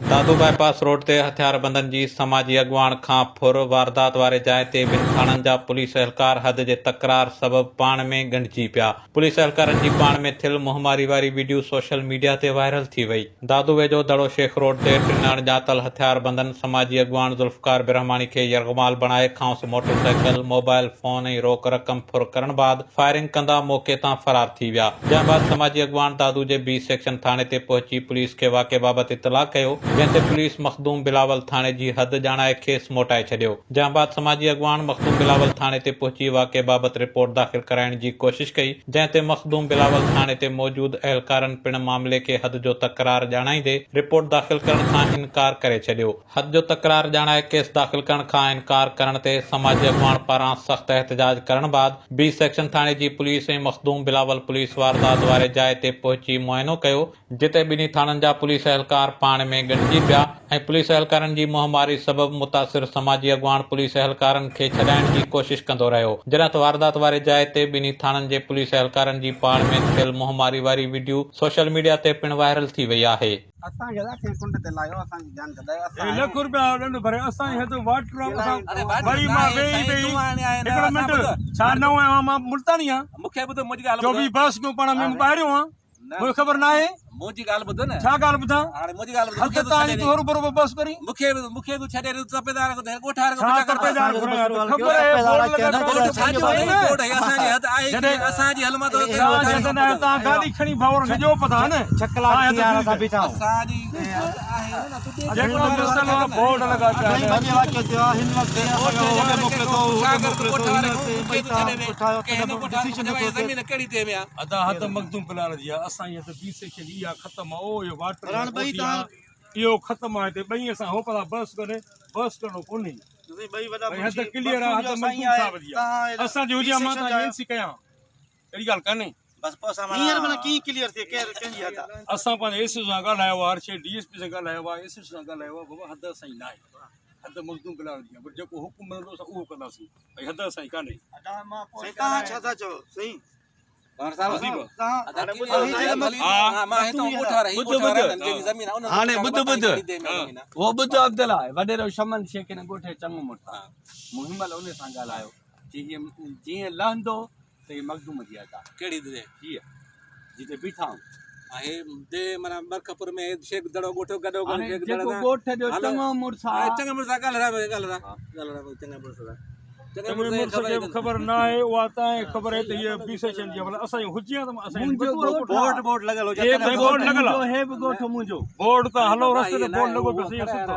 دادو باء پاس road تي هٿياربندن جي سماجي اڳواڻ کان ڦر واردات واري جاء تي ٻن ٿاڻن جا پوليس اهلڪار حد جي تڪرار سبب پاڻ ۾ ڳنڍجي پيا. پوليس اهلڪارن جي پاڻ ۾ ٿيل منهن ماري واري وڊيو سوشل ميڊيا تي وائرل ٿي وئي. دادو ويجهو دڙو شيخ روڊ تي ٽن اڻڄاتل هٿياربندن سماجي اڳواڻ ذوالفقار برهماڻي کي يرغمال بڻائي کانئس موٽر سائيڪل، موبائل فون ۽ روڪ رقم ڦر ڪرڻ بعد فائرنگ ڪندا موقعي تان فرار ٿي ويا، جنهن بعد سماجي اڳواڻ دادو جي بي سيڪشن ٿاڻي تي پهچي پوليس کي واقعي بابت اطلاع ڪيو، جنهن تي پوليس مخدوم بلاول ٿاڻي جي حد ڄاڻائي کيس موٽائي ڇڏيو، جنهن بعد سماجي اڳواڻ مخدوم بلاول ٿاڻي تي پهچي واقعي بابت رپورٽ داخل ڪرائڻ جي ڪوشش ڪئي، جنهن تي مخدوم بلاول ٿاڻي تي موجود اهلڪارن پڻ معاملي کي حد جو تڪرار ڄاڻائيندي رپورٽ داخل ڪرڻ کان انڪار ڪري ڇڏيو. حد جو تڪرار ڄاڻائي ڪيس داخل ڪرڻ کان انڪار ڪرڻ تي سماجي اڳواڻ پاران سخت احتجاج ڪرڻ بعد بي سيڪشن ٿاڻي جي پوليس ۽ مخدوم بلاول پوليس واردات واري جاء تي پهچي معائنو ڪيو جتي ٻنهي ٿاڻن جا پوليس اهلڪار پاڻ ۾ ڳنڍجي پيا ۽ پوليس اهلڪارن جي منهن ماري سبب متاثر سماجي اڳواڻ پوليس اهلڪارن کي ڇڏائڻ جي ڪوشش ڪندو رهيو جڏهن ته واردات واري جاء تي ٻنهي ٿاڻن جي پوليس اهلڪارن جي پاڻ ۾ ٿيل منهن ماري واري وڊيو سوشل ميڊيا تي پڻ وائرل ٿي وئي آهي. اسان کي اکين ڪنڊ تي لايو اسان جي جان ڇڏايو اسان هي لک روپيا ڏنڊ ڀري اسان جي هت واٽر اسان وري مان ويهي ويهي هڪڙو منٽ ڇا نئون آيو آهيان مان ملتاني آهيان مونکي ٻڌ منهنجي ڳالهه جو به بس ڪيون پاڻ ۾ ٻاهريون آهيان مونکي خبر ناهي منهنجي ڳالهه ٻڌ نه ڇا ڳالهه ٻڌان هاڻي منهنجي ڳالهه ٻڌ هت تان تون هرو ڀرو بس ڪرين مونکي تون ڇڏي ڏي تپيدار ڳوٺ واري ڇا تپيدار خبر آهي بورڊ لڳل بورڊ ڇا جو آهي بورڊ هي اسان جي حد آهي اسان جي هل مان تان گاڏي کڻي ڀاور کي ڏيو پتا نه 6 ڪلاڪ ٿي ويا اسان بيٺا آهيون اسان جي حد آهي نه تون جيڪو مسئلو آهي بورڊ لڳا پيا آهن 2 بجي واقعو ٿيو آهي هن وقت اسان کي هوڏي موڪلي ٿو هوڏي موڪلي ٿو هن وقت ٻئي تان اٺايو ته به ڊسيشن نٿو ٿئي زمين ڪهڙي تي ۾ آهي ادا حد مخدوم پلال جي آهي اسان جي حد بي سيڪشن جي اها ختم آهي او اهو واٽر اهو ختم آهي هتي ٻئي اسان هو پتا بحث ڪري بحث ڪرڻو ڪونهي ڀئي حد ڪليئر آهي حد مخدوم صاحب جي آهي اسان جي هجي مان تان اين سي ڪيان اهڙي ڳالهه ڪانهي. بس پوء اسان هينئر معنيٰ ڪيئن ڪليئر ٿئي ڪير ڪنهن جي حد آ. اسان پنهنجي ايس ايس او سان ڳالهايو آهي هر شيء ڊي ايس پي سان ڳالهايو آهي ايس ايس او سان ڳالهايو آهي بابا حد اسان جي ناهي حد مخدوم بلاول جي آهي پر جيڪو حڪم ملندو اسان اهو ڪنداسين ڀئي حد اسان جي ڪانهي. سائين توهان ڇا ٿا چئو سائين. هاڻي ٻڌ ٻڌ هو ٻڌ عبدالله وڏيرو شمن شيخ هن ڳوٺ جو چڱو مڙس آهي مون هن مهل ان سان ڳالهايو چي هيء جيئن لهندو ته هي مخدوم جي ادا. ڪهڙي ديهه؟ هيء جتي بيٺا آهيون. هي ديهه معنيٰ برکپور ۾ شيخ دڙو ڳوٺ گڏو گڏ شيخ دڙو جيڪو ڳوٺ جو چڱو مڙس آ. چڱي مڙس سان ڳالهراء ڳالهراء ڳالهراء چڱي مڙس سان. چڱي مڙس کي به خبر نه آهي اها تان کي خبر آهي ته هيء بي سيڪشن جي آهي اسان جي هجي ها ته اسان جي بورڊ بورڊ لڳل هجي بورڊ لڳل آهي هي به ڳوٺ منهنجو بورڊ تان هلو رستي تي بورڊ لڳو پيو سائين سٺو.